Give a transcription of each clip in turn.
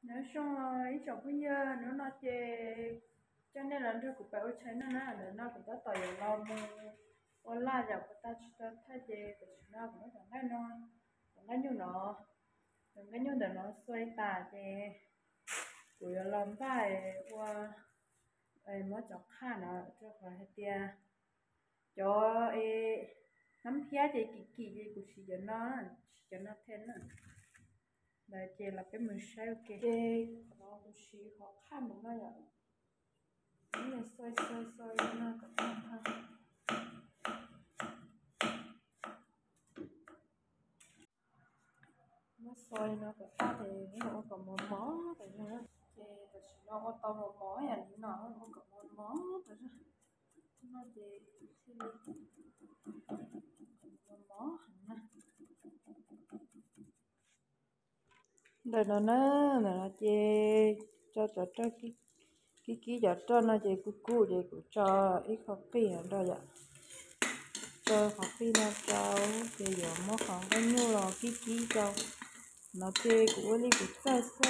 Nyob zoo ib tsoom phooj ywg, hnub no ces coj nej los nrog kuv pab ua tshais noj na. Ntawm no kuv tab tom yuav los mus ua laj yom, kuv tag tsis tau thaij ces tam sim no kuv muab cov nqaij no, cov nqaij nyuj no, cov nqaij nyuj ntawm no xuas tas ces kuv yuav los npaj ua, muab cov qhaj no rau qhov hais tias cov hnab phiab ces kim kim ces kuv siv cov no, siv cov no thiab na. Ntawd ces los peb mus saib ua ke. Ces qhov no kuv siv qhov qhaj mus no yom. Xuas xuas xuas no kom tag. Muab xuas no kom tag ces ua kom mos mos tas zog. Ces tam sim no ua tau mos mos yam li no, ua kom mos mos tas zog. No ces thiaj li mos mos heev na. Ntawm no na, ntawm no ces tso cov roj, kib kib cov roj no ces kub kub ces kuv tso ib qho qij no rau yom. Tso qhov qij no rau ces yuav muab qhov nqaij nyuj los kib kib rau. No ces kuv ua li kuv txawj xwb.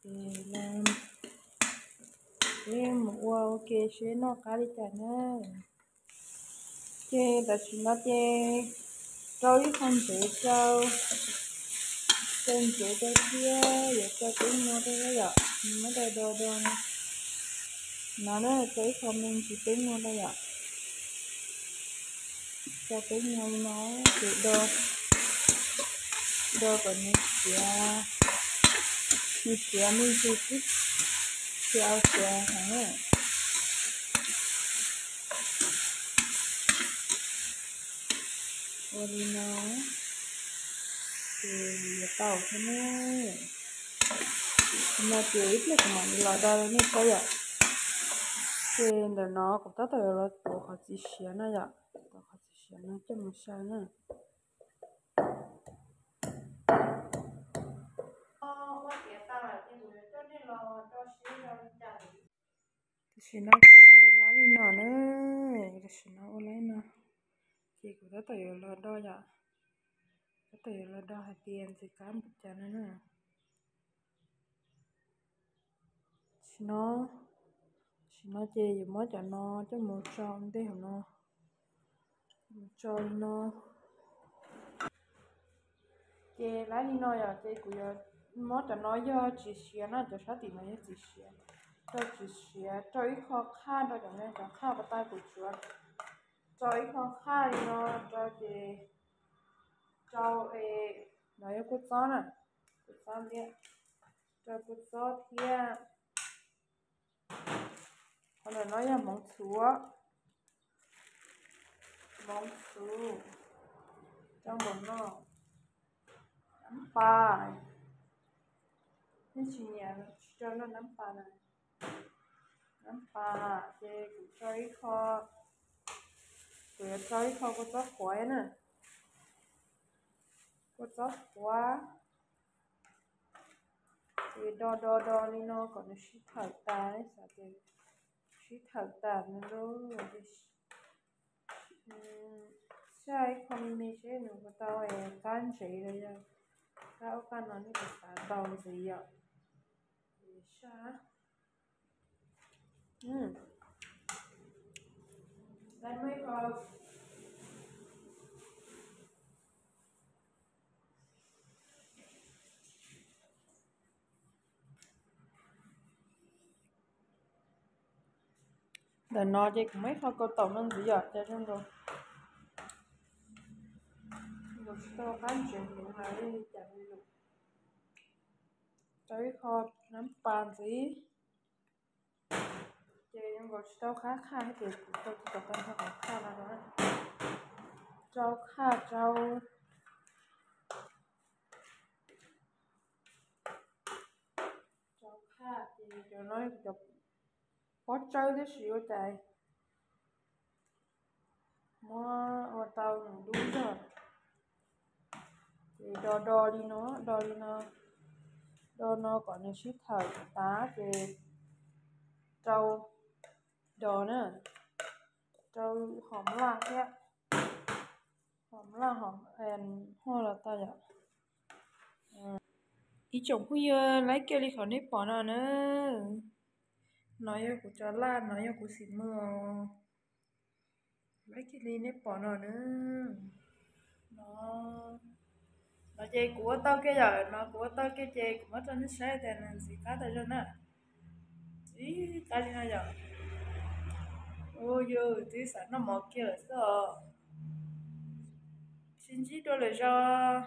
Ces peb mus ua ua ke seb noj qab li cas na. Ces tam sim no ces rau ib qho ntsev rau, rau ntsev rau thiab yuav rau peb nyuag rau yom, nws muab do do do no na, rau ib qho me ntsis peb nyuag rau yom. Rau peb nyuag no ces do, do kom nws siav, nws siav me ntsis xwb, tsis siav heev na. Ua li no ces yuav tau thiab ne. No ces ib pliag kuv mam li los do nej saib yom. Ces ntawm no kuv tab tom yuav los tuav qhov txiv siav no yom, tuav qhov txiv siav no coj mus xyaw na. Tam sim no ces lab li no na, tam sim no ua lab li no, ces kuv tab tom yuav los do yom, tab tom yuav los do hais tias ntxim qab npaum cas no na. Tam sim no, tam sim no ces yuav muab cov no coj mus tso ntej hauv no, tso li no. Ces lab li no yom, ces kuv yuav muab cov no yog txiv siav na, cov sab tim no yog txiv siav, rau txiv siav rau ib qho qhaj rau cov no, cov qhaj pas tas kuv tsuav rau ib qho qhaj li no rau ces rau, no yog kua txob na, kua txob liab, rau kua txob thiab. Qhov ntawm no yog hmoov txhuv, hmoov txhuv, rau npaum no, nab pas, nej tsis nyiam tsis rau nab pas na, nab pas ces kuv rau ib qho, kuv yuav rau ib qho kua txob qhuav na, kua txob qhuav. Ces do do do li no kom nws sib thawm tas, xav tias sib thawm tas nws lub, saj ib qho me me seb nws puas tau qab ntsev los yog qab ub qab no, nej puas xav tau ntxiv yom. Saj, ntawm no ces kuv muab ib qho kaus taum no ntxiv yom, ces zoo nkaus, nkaus tsis tau qab ntsev heev li cas li lawm. Rau ib qho nab pas ntxiv, ces zoo nkaus tsis tau qab qhaj thiab ces kuv rau tsis tau qab qhaj no, rau qhaj rau, rau qhaj ces cov no cov pob tsawb tib si ua cas muab ua tau nws dub zog. Ces do do li no, do li no, do no kom nws sib thawm tas ces rau do na, rau hom laj thiab, hom laj hom hoj los tau yom. Ib tsoom phooj ywg, laib kiag li qhov nej pom no na. No yog kuv cov laj, no yog kuv xim mos. Laib kiag li nej pom no na. No, no ces kuv ua tau kiag yom, no kuv ua tau kiag ces kuv muab rau nej saib tias nws ntxim qab tas zog na. Ntxim qab li no yom. Ua yus twb xav noj mov kiag lawm xwb os. Sib ntsib dua lwm zaus.